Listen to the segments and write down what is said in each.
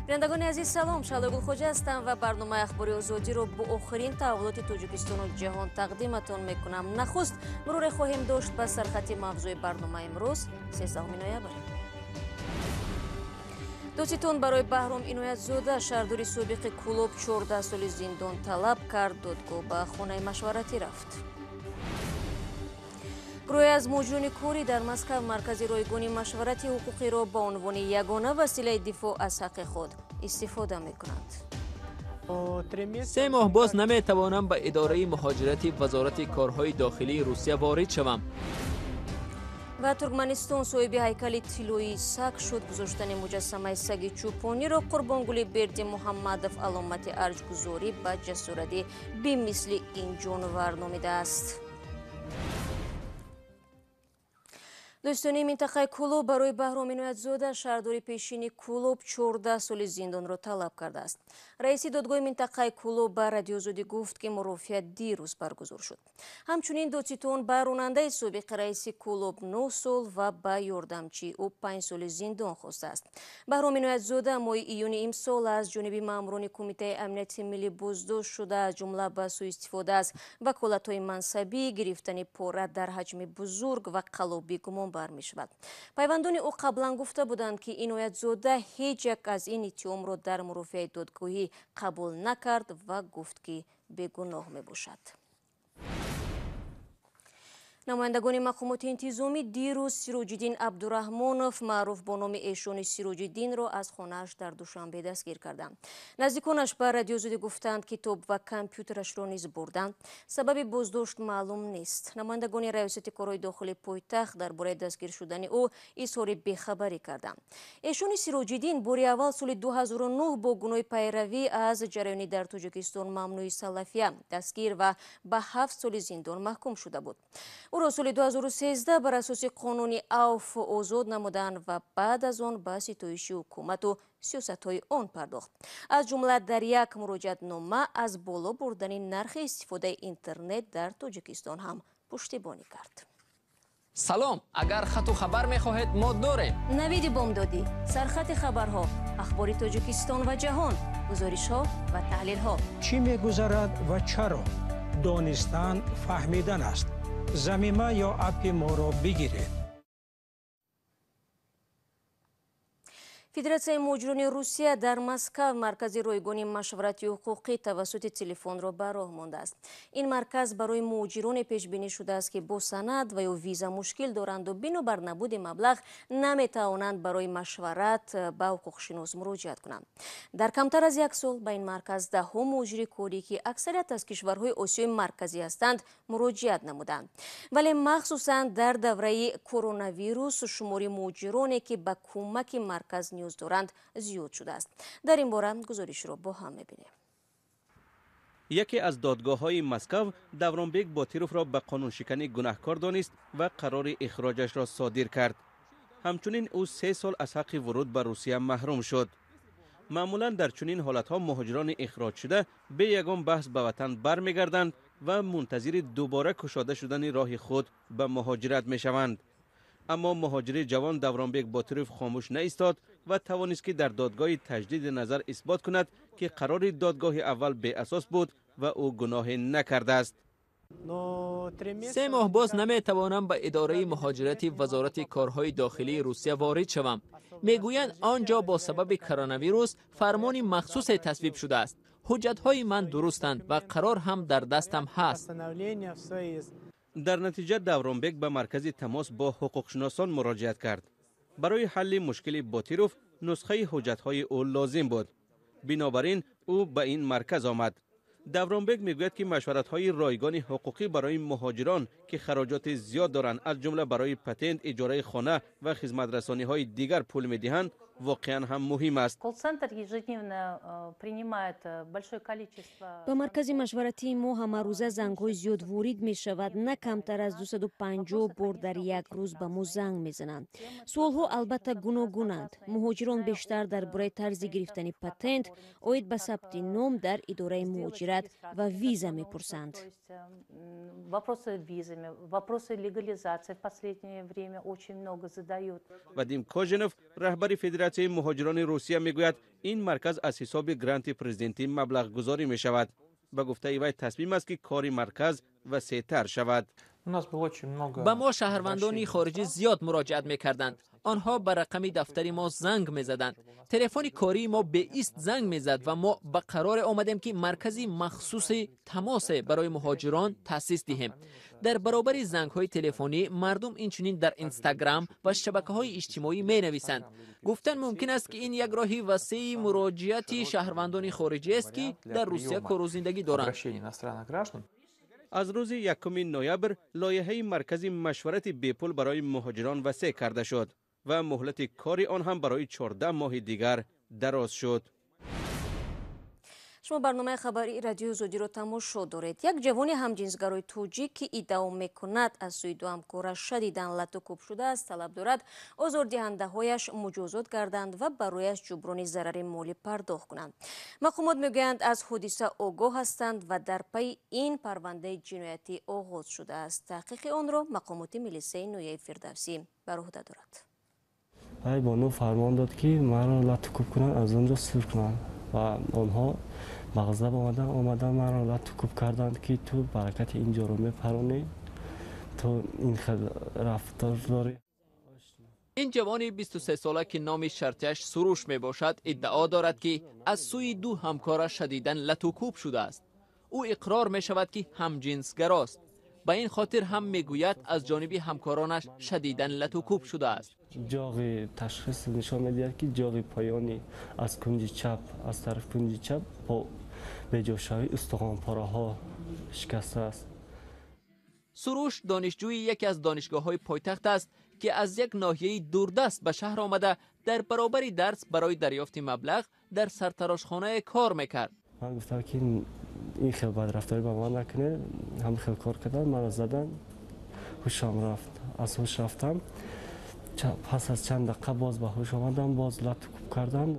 Бинандагони азиз, салом. Шаҳло Гулхоҷа ҳастам ва барномаи Ахбори Озодиро бо охирин таҳаввулоти Тоҷикистону ҷаҳон тақдиматон мекунам. Нахуст муруре хоҳем дошт ба сархати мавзӯи барномаи имрӯз, 13 ноябр. Додситон барои Баҳром Иноятзода, шаҳрдори собиқи Кӯлоб, 14 соли зиндон талаб кард. Додгоҳ ба хонаи машваратӣ рафт. Гурӯҳе аз муҳоҷирони корӣ дар Москав маркази ройгони машварати ҳуқуқиро ба унвони ягона василаи дифоъ аз ҳаққи худ истифода мекунанд. 3 моҳ боз наметавонам ба идораи муҳоҷирати Вазорати корҳои дохилии Русия ворид шавам. Ва Туркманистон соҳиби ҳайкали тиллоии саг шуд. Гузоштани муҷассамаи саги чӯпониро Қурбонгули Бердимуҳаммадов аломати арҷгузорӣ ба ҷасорати бемисли ин ҷонвар номидааст. Дӯстони минтақаи Кӯлоб барои Баҳром Иноятзода, шаҳрдори пешини Кӯлоб, 14 соли зиндонро талаб кардааст. Раиси додгоҳи минтақаи Кӯлоб ба Радиоозодӣ гуфт, ки мурофиа дирӯз баргузор шуд. Ҳамчунин додситон ба ронандаи собиқи раиси Кӯлоб 9 сол ва ба ёрдамчии ӯ 5 соли зиндон хостааст. Баҳром Иноятзода моҳи июни имсол аз ҷониби маъмурони Кумитаи амнияти миллӣ боздошт шуда, аз ҷумла ба сӯистифода аз ваколатҳои мансабӣ, гирифтани пора дар ҳаҷми бузург ва қаллобӣ гумон бар мешавад. Пайвандони ӯ қаблан гуфта буданд, ки Иноятзода ҳеҷ як аз ин иттиҳомро дар мурофиаи додгоҳӣ қабул накард ва гуфт, ки бегуноҳ мебошад. Намояндагони мақомоти интизомӣ дирӯз Сироҷиддин Абдураҳмонов, маъруф бо номи Эшони Сироҷиддинро, аз хонааш дар Душанбе дастгир карданд. Наздиконаш ба Радиоозодӣ гуфтанд, китоб ва компютерашро низ бурданд. Сабаби боздошт маълум нест. Намояндагони раёсати корҳои дохилии пойтахт дар бораи дастгир шудани ӯ изҳори бехабарӣ карданд. Эшони Сироҷиддин бори аввал соли 2009 бо гуноҳи пайравӣ аз ҷараёни дар Тоҷикистон мамнӯи салафия дастгир ва ба 7 соли зиндон маҳкум шуда буд. Ӯро соли 2013 бар асоси қонуни авф озод намуданд ва баъд аз он ба ситоиши ҳукумату сиёсатҳои он пардохт. Аз ҷумла дар як муроҷиатнома аз боло бурдани нархи истифодаи интернет дар Тоҷикистон ҳам пуштибонӣ кард. Салом, агар хату хабар мехоҳед, мо дорем. Навиди бомдодӣ, сархати хабарҳо, ахбори Тоҷикистон ва ҷаҳон, гузоришҳо ва таҳлилҳо. Чӣ мегузарад ва чаро? Донистан фаҳмидан аст. Замима ё аппи моро бигиред. Федератсияи муҳоҷирони Русия дар Москав маркази ройгони машварати ҳуқуқӣ тавассути телефонро ба роҳ мондааст. Ин марказ барои муҳоҷироне пешбинӣ шудааст, ки бо санад ва ё виза мушкил доранду бинобар набуди маблағ наметавонанд барои машварат ба ҳуқуқшинос муроҷиат кунанд. Дар камтар аз як сол ба ин марказ даҳҳо муҳоҷири корӣ, ки аксарият аз кишварҳои Осиёи Марказӣ ҳастанд, муроҷиат намуданд. Вале махсусан дар давраи коронавирус шумори муҳоҷироне, ки ба кӯмаки марказ ниёз доранд, зиёд шудааст. Дар ин бора гузоришро бо ҳам мебинем. Яке аз додгоҳҳои Москав Давронбек Ботировро ба қонуншиканӣ гунаҳкор донист ва қарори ихроҷашро содир кард. Ҳамчунин ӯ 3 сол аз ҳаққи вуруд ба Русия маҳрум шуд. Маъмулан дар чунин ҳолатҳо муҳоҷирони ихроҷшуда бе ягон баҳс ба ватан бармегарданд ва мунтазири дубора кушода шудани роҳи худ ба муҳоҷират мешаванд. Аммо муҳоҷири ҷавон Давронбек Ботиров хомӯш наистод ва тавонист, ки дар додгоҳи таҷдиди назар исбот кунад, ки қарори додгоҳи аввал беасос буд ва ӯ гуноҳе накардааст. 3 моҳ боз наметавонам ба идораи муҳоҷирати Вазорати корҳои дохилии Русия ворид шавам. Мегӯянд, он ҷо бо сабаби коронавирус фармони махсусе тасвиб шудааст. Ҳуҷҷатҳои ман дурустанд ва қарор ҳам дар дастам ҳаст. Дар натиҷа Давронбек ба маркази тамос бо ҳуқуқшиносон муроҷиат кард. Барои ҳалли мушкили Ботиров нусхаи ҳуҷҷатҳои ӯ лозим буд. Бинобар ин ӯ ба ин марказ омад. Давронбек мегӯяд, ки машваратҳои ройгони ҳуқуқӣ барои муҳоҷирон, ки хароҷоти зиёд доранд, аз ҷумла барои патент, иҷораи хона ва хизматрасониҳои дигар пул медиҳанд, воқеан ҳам муҳим аст. Ба маркази машваратии мо ҳамарӯза зангҳои зиёд ворид мешавад. На камтар аз 250 бор дар як рӯз ба мо занг мезананд. Суолҳо албатта гуногунанд. Муҳоҷирон бештар дар бораи тарзи гирифтани патент, оид ба сабти ном дар идораи муҳоҷират ва виза мепурсанд. Вадим Кожинов, раҳбари Федератсияи Федератсияи муҳоҷирони Русия мегӯяд, ин марказ аз ҳисоби гранти президентӣ маблағгузорӣ мешавад. Ба гуфтаи вай, тасмим аст, ки кори марказ васеътар шавад. Ба мо шаҳрвандони хориҷӣ зиёд муроҷиат мекарданд. Онҳо ба рақами дафтари мо занг мезаданд. Телефони кории мо беист занг мезад ва мо ба қароре омадем, ки маркази махсуси тамосе барои муҳоҷирон таъсис диҳем. Дар баробари зангҳои телефонӣ мардум инчунин дар Инстаграм ва шабакаҳои иҷтимоӣ менависанд. Гуфтан мумкин аст, ки ин як роҳи васеи муроҷиати шаҳрвандони хориҷиест, ки дар Русия кору зиндагӣ доранд. Аз рӯзи 1 ноябр лоиҳаи маркази машварати бепул барои муҳоҷирон васеъ карда шуд ва муҳлати кори он ҳам барои 14 моҳи дигар дароз шуд. Шумо барномаи хабарии Радиои Озодиро тамошо доред. Як ҷавони ҳамҷинсгарои тоҷик, ки иддао мекунад, аз сӯи ду ҳамкораш шадидан лату кӯб шудааст, талаб дорад, озордиҳандаҳояш муҷозот гарданд ва барояш ҷуброни зарари молӣ пардохт кунанд. Мақомот мегӯянд, аз ҳодиса огоҳ ҳастанд ва дар пайи ин парвандаи ҷиноятӣ оғоз шудааст. Таҳқиқи онро мақомоти милисаи ноҳияи Фирдавсӣ бар уҳда дорад. Вай бону фармон дод, ки маро лату кӯб кунанд, аз он ҷо сур кунанд, ва онҳо ба ғазаб омадан, маро лату кӯб карданд, ки ту баракати ин ҷоро мепаронӣ, ту ин хел рафтор дорӣ. Ин ҷавони 23сола, ки номи шартияш Суруш мебошад, иддао дорад, ки аз сӯи ду ҳамкораш шадидан латукӯб шудааст. Ӯ иқрор мешавад, ки ҳамҷинсгарост. Ба ин хотир ҳам, мегӯяд, аз ҷониби ҳамкоронаш шадидан латукӯб шудааст. Ҷоғи ташхис нишон медиҳад, ки ҷоғи поёни аз кунҷи чап, аз тарафи кунҷи чап бо беҷошавии устухонпораҳо шикастааст. Суруш донишҷӯи яке аз донишгоҳҳои пойтахт аст, ки аз як ноҳияи дурдаст ба шаҳр омада, дар баробари дарс барои дарёфти маблағ дар сартарошхонае кор мекард. Ман гуфтам, ки ин хел бадрафторӣ ба ман накунед. Ҳам хел кор кардан, маро задан, ҳушам рафт, аз ҳуш рафтам. Пас аз чанд дақиқа боз ба ҳуш омадам, боз лату кӯб карданд.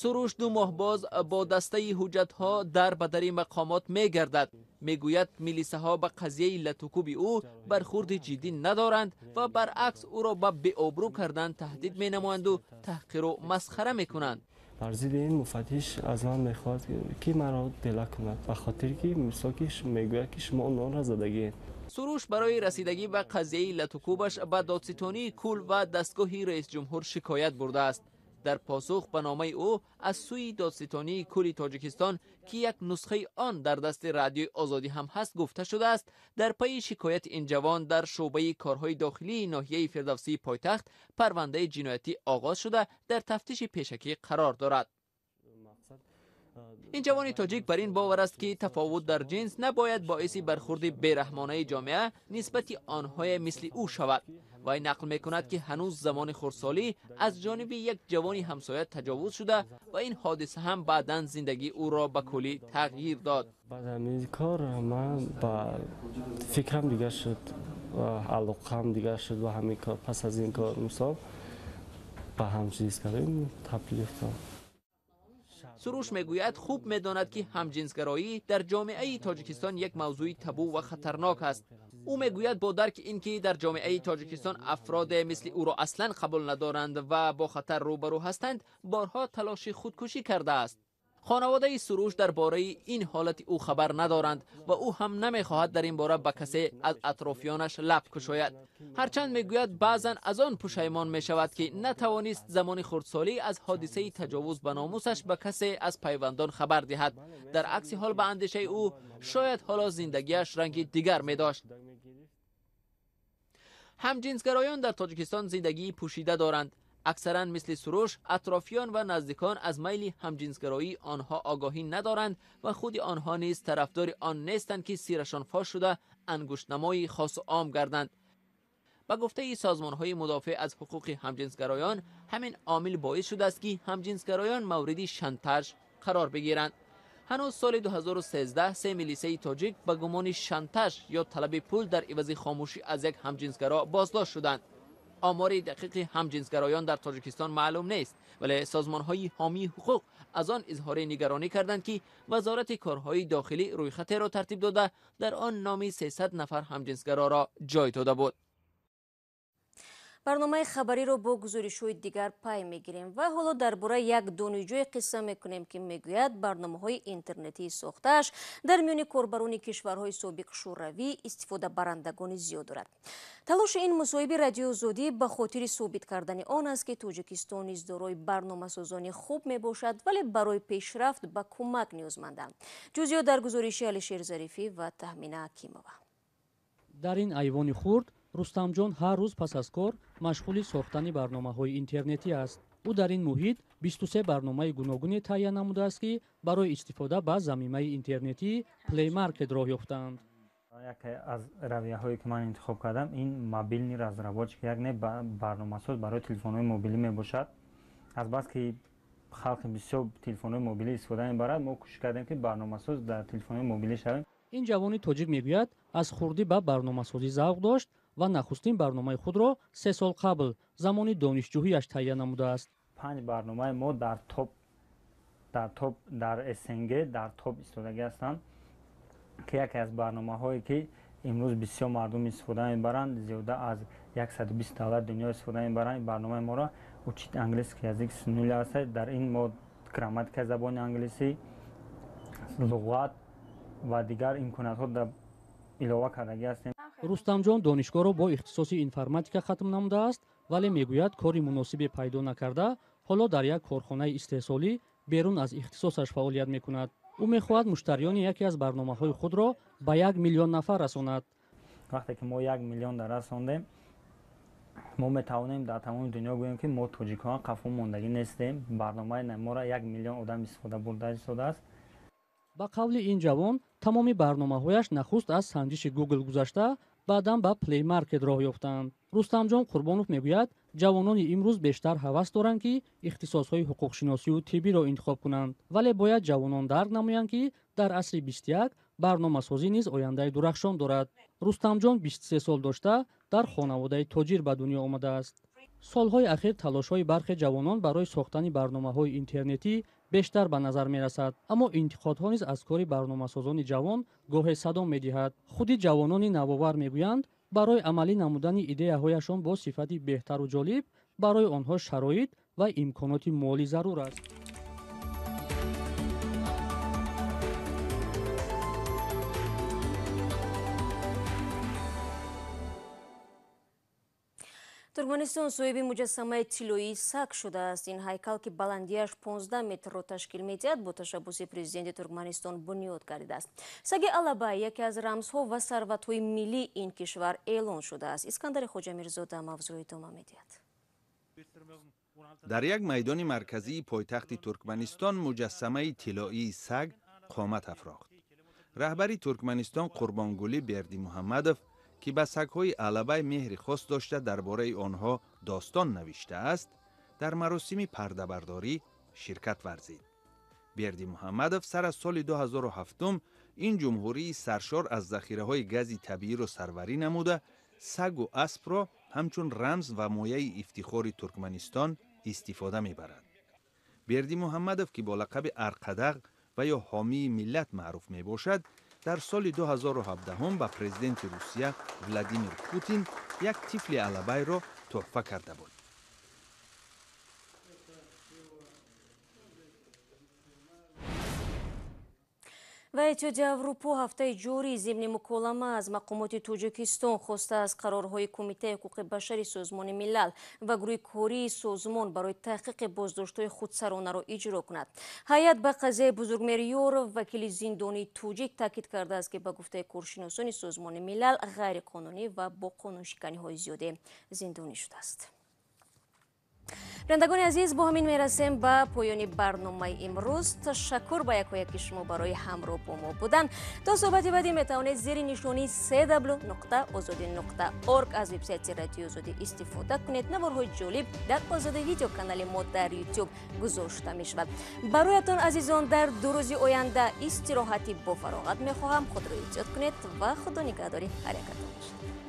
Суруш 2 моҳ боз бо дастаи ҳуҷҷатҳо дар ба дари мақомот мегардад. Мегӯяд, милисаҳо ба қазияи латукӯби ӯ бархурди ҷиддӣ надоранд ва баръакс ӯро ба беобрӯ кардан таҳдид менамоянду таҳқиру масхара мекунанд. Бар зидди ин муфаттиш аз ман мехоҳад, ки маро дела кунад, ба хотире ки мисол ки мегӯяд, ки шумо ононро задагиед. Суруш барои расидагӣ ба қазияи латукӯбаш ба додситонии кул ва дастгоҳи раисҷумҳур шикоят бурдааст. Дар посух ба номаи ӯ аз сӯи додситонии кулли Тоҷикистон, ки як нусхаи он дар дасти Радиои Озодӣ ҳам ҳаст, гуфта шудааст, дар пайи шикояти ин ҷавон дар шӯъбаи корҳои дохилии ноҳияи Фирдавсии пойтахт парвандаи ҷиноятӣ оғоз шуда, дар тафтиши пешакӣ қарор дорад. Ин ҷавони тоҷик бар ин бовар аст, ки тафовут дар ҷинс набояд боиси бархурди бераҳмонаи ҷомеа нисбати онҳое мисли ӯ шавад. Вай нақл мекунад, ки ҳанӯз замони хурдсолӣ аз ҷониби як ҷавони ҳамсоя таҷовуз шуда ва ин ҳодиса ҳам баъдан зиндагии ӯро ба куллӣ тағйир дод. Баъд ҳамин кор ман ба фикрам дигар шуд, алоқаам дигар шуд ба ҳамин кор. Пас аз ин кор, мисол, ба ҳамҷинсгароӣ табдил ёфтам. Суруш мегӯяд, хуб медонад, ки ҳамҷинсгароӣ дар ҷомеаи Тоҷикистон як мавзӯи табу ва хатарнок аст. Ӯ мегӯяд, бо дарки ин ки дар ҷомеаи Тоҷикистон афроде мисли ӯро аслан қабул надоранд ва бо хатар рӯбарӯ ҳастанд, борҳо талоши худкушӣ кардааст. Хонаводаи Суруш дар бораи ин ҳолати ӯ хабар надоранд ва ӯ ҳам намехоҳад дар ин бора ба касе аз атрофиёнаш лаб кушояд. Ҳарчанд, мегӯяд, баъзан аз он пушаймон мешавад, ки натавонист замони хурдсолӣ аз ҳодисаи таҷовуз ба номусаш ба касе аз пайвандон хабар диҳад. Дар акси ҳол, ба андешаи ӯ, шояд ҳоло зиндагиаш ранги дигар медошт. Ҳамҷинсгароён дар Тоҷикистон зиндагии пӯшида доранд. Аксаран мисли Суруш атрофиён ва наздикон аз майли ҳамҷинсгароии онҳо огоҳӣ надоранд ва худи онҳо низ тарафдори он нестанд, ки сирашон фош шуда, ангуштнамои хосу ом гарданд. Ба гуфтаи созмонҳои мудофеъ аз ҳуқуқи ҳамҷинсгароён, ҳамин омил боис шудааст, ки ҳамҷинсгароён мавриди шантаж қарор бигиранд. Ҳанӯз соли 2013 се милисаи тоҷик ба гумони шантаж ё талаби пул дар ивази хомӯшӣ аз як ҳамҷинсгаро боздошт шуданд. Омори дақиқи ҳамҷинсгароён дар Тоҷикистон маълум нест, вале созмонҳои ҳомии ҳуқуқ аз он изҳори нигаронӣ карданд, ки Вазорати корҳои дохилӣ рӯйхатеро тартиб дода, дар он номи 300 нафар ҳамҷинсгароро ҷой дода буд. Барномаи хабариро бо гузоришҳои дигар пай мегирем ва ҳоло дар бораи як донишҷӯе қисса мекунем, ки мегӯяд барномаҳои интернетии сохтааш дар миёни корбарони кишварҳои собиқ Шӯравӣ истифодабарандагони зиёд дорад. Талоши ин мусоҳиби Радиои Озодӣ ба хотири собит кардани он аст, ки Тоҷикистон низ дорои барномасозони хуб мебошад, вале барои пешрафт ба кӯмак ниёзманданд. Ҷузъиёт дар гузориши Алишер Зарифӣ ва Таҳмина Ҳакимова. Дар ин айвони хурд Рустамҷон ҳар рӯз пас аз кор машғули сохтани барномаҳои интернетӣ аст. Ӯ дар ин муҳит 23 барномаи гуногуне таҳия намудааст, ки барои истифода ба замимаи интернетии Play Market роҳ ёфтаанд. Яке аз равияҳое ки ман интихоб кардам, ин мобилни разработчик, яъне барномасоз барои телефонҳои мобилӣ мебошад. Азбаски халқи бисёр телефонҳои мобилӣ истифода мебарад, мо кӯшиш кардем, ки барномасоз дар телефонҳои мобилӣ шавем. Ин ҷавони тоҷик мегӯяд, аз хурдӣ ба барномасозӣ завқ дошт ва нахустин барномаи худро 3 сол қабл замони донишҷӯияш таҳия намудааст. 5 барномаи мо дар топ дар СНГ дар топ истодагӣ ҳастанд, ки яке аз барномаҳое ки имрӯз бисёр мардум истифода мебаранд, зиёда аз 120 давлат дунё истифода мебаранд. Барномаи моро учить английский язык с нуля аст. Дар ин мо грамматикаи забони англисӣ, луғат ва дигар имкониятҳо дар илова кардагӣ ҳастем. Рустамҷон донишгоҳро бо ихтисоси информатика хатм намудааст, вале мегӯяд кори муносибе пайдо накарда, ҳоло дар як корхонаи истеҳсолӣ берун аз ихтисосаш фаъолият мекунад. Ӯ мехоҳад муштариёни яке аз барномаҳои худро ба 1 миллион нафар расонад. Вақте ки мо 1 миллион расондем, мо метавонем дар тамоми дунё гӯем, ки мо тоҷикон қафо мондагӣ нестем. Барномаи моро 1 миллион одам истифода бурда истодааст. Ба қавли ин ҷавон, тамоми барномаҳояш нахуст аз санҷиши Google гузашта, баъдан ба Play Market роҳ ёфтанд. Рустамҷон Қурбонов мегӯяд, ҷавонони имрӯз бештар ҳавас доранд, ки ихтисосҳои ҳуқуқшиносию тиббиро интихоб кунанд, вале бояд ҷавонон дарк намоянд, ки дар асри 21 барномасозӣ низ ояндаи дурахшон дорад. Рустамҷон 23 сол дошта, дар хонаводаи тоҷир ба дунё омадааст. Солҳои ахир талошҳои бархе ҷавонон барои сохтани барномаҳои интернетӣ бештар ба назар мерасад, аммо интиқодҳо низ аз кори барномасозони ҷавон гоҳе садо медиҳад. Худи ҷавонони навовар мегӯянд, барои амалӣ намудани идеяҳояшон бо сифати беҳтару ҷолиб барои онҳо шароит ва имконоти молӣ зарур аст. Туркманистон соҳиби муҷассамаи тиллоии саг шудааст. Ин ҳайкал, ки баландиаш 15 метрро ташкил медиҳад, бо ташаббуси президенти Туркманистон бунёд гардидааст. Саги Алабай яке аз рамзҳо ва сарватҳои миллии ин кишвар эълон шудааст. Искандари Хоҷамирзода мавзӯи идома медиҳад. Дар як майдони марказии пойтахти Туркманистон муҷассамаи тиллоии саг қомат афрохт. Раҳбари Туркманистон Қурбонгулӣ Бердимуҳаммадов, ки ба сагҳои Алабай меҳри хос дошта дар бораи онҳо достон навиштааст, дар маросими пардабардорӣ ширкат варзид. Бердимуҳаммадов сар аз соли 2007 ин ҷумҳурии саршор аз захираҳои гази табииро сарварӣ намуда, сагу аспро ҳамчун рамз ва мояи ифтихори Туркманистон истифода мебарад. Бердимуҳаммадов, ки бо лақаби Арқадаг ва ё ҳомии миллат маъруф мебошад, дар соли 2017 ба президенти Русия Владимир Путин як тифли Алабайро тӯҳфа карда буд. Ва Иттиҳоди Аврупо ҳафтаи ҷорӣ зимни муколама аз мақомоти Тоҷикистон хостааст қарорҳои Кумитаи ҳуқуқи башари Созмони Милал ва гурӯҳи кории созмон барои таҳқиқи боздоштҳои худсаронаро иҷро кунад. Ҳайат ба қазияи Бузургмер Ёров, вакили зиндонии тоҷик, таъкид кардааст, ки ба гуфтаи коршиносони Созмони Милал ғайриқонунӣ ва бо қонуншиканиҳои зиёде зиндонӣ шудааст. Бинандагони азиз, бо ҳамин мерасем ба поёни барномаи имрӯз. Ташаккур ба якояки шумо барои ҳамроҳ бо мо будан. То суҳбати баъдӣ метавонед зери нишонии cw.ozodi.org аз вебсайти Радиои Озодӣ истифода кунед. Наворҳои ҷолиб дар Озодӣ видео канали мо дар YouTube гузошта мешавад. Бароятон азизон дар 2 рӯзи оянда истироҳати бофароғат мехоҳам. Худро эҳтиёт кунед ва худо нигаҳдори ҳар якатон бошад.